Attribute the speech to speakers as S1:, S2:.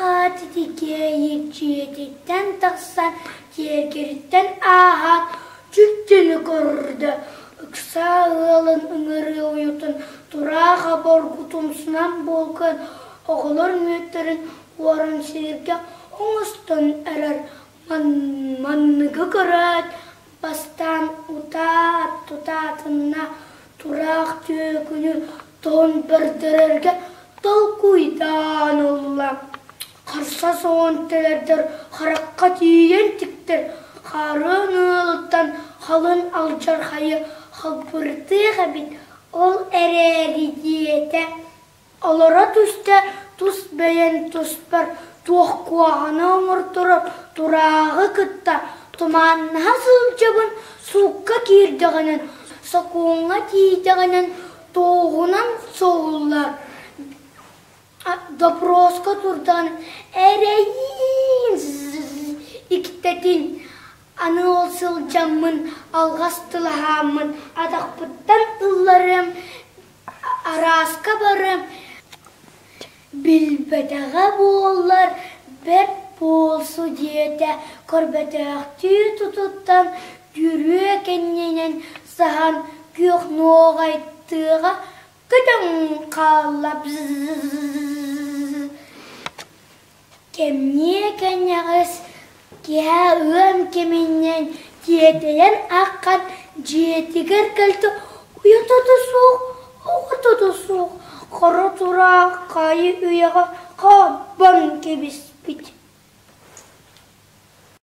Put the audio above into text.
S1: Аат итикээйи дьиэтиттэн тахсан тиэргэниттэн ааһаат дьүктүнү көрдө, ыксаа ыалын ыҥырыы уйутун тураах обургутумсунан буолкан оҕолор мүөттэрин уоран сииргэ оҥостон эрэр. Манныгы көрөөт, бастаан утаат тутаатынна тураах түөкүнү тоһун бэрдэрэргэ толкуйдаан ылла. Харса соҕон тэлэрдэр харахха тиийэн тиктэр, хаарыан ыалыттан халын алдьархайы халбырытыах эбит, ол эрээри диэтэ Олоро түстэ тус бэйэн туспар туох куһаҕаны оҥорторор турааҕы кытта туманнаһа сылдьабын суукка киирдэҕинэн, сокуоҥҥа тиийдэҕинэн туоһунан соһуллар Допроска турдаҕына эрэйиин иктэтин Аны ол сылдьаммын алҕас тылаһааммын атахпыттан ылларыам Арааска барыам билбэтэҕэ буоллар бэрт буолсу диэтэ, көрбөтөхтүү тутуттан күрүө кэннинэн саһан күөх нуоҕай тыаҕа көтөн хаалла. Кэмниэ кэнэҕэс киэһэ ыам кэминэн тиэтэйэн ааххан дьиэтигэр кэлтэ уйата да суох, оҕото да суох, хара тураах хайы үйэҕэ хаабан кэбиспит.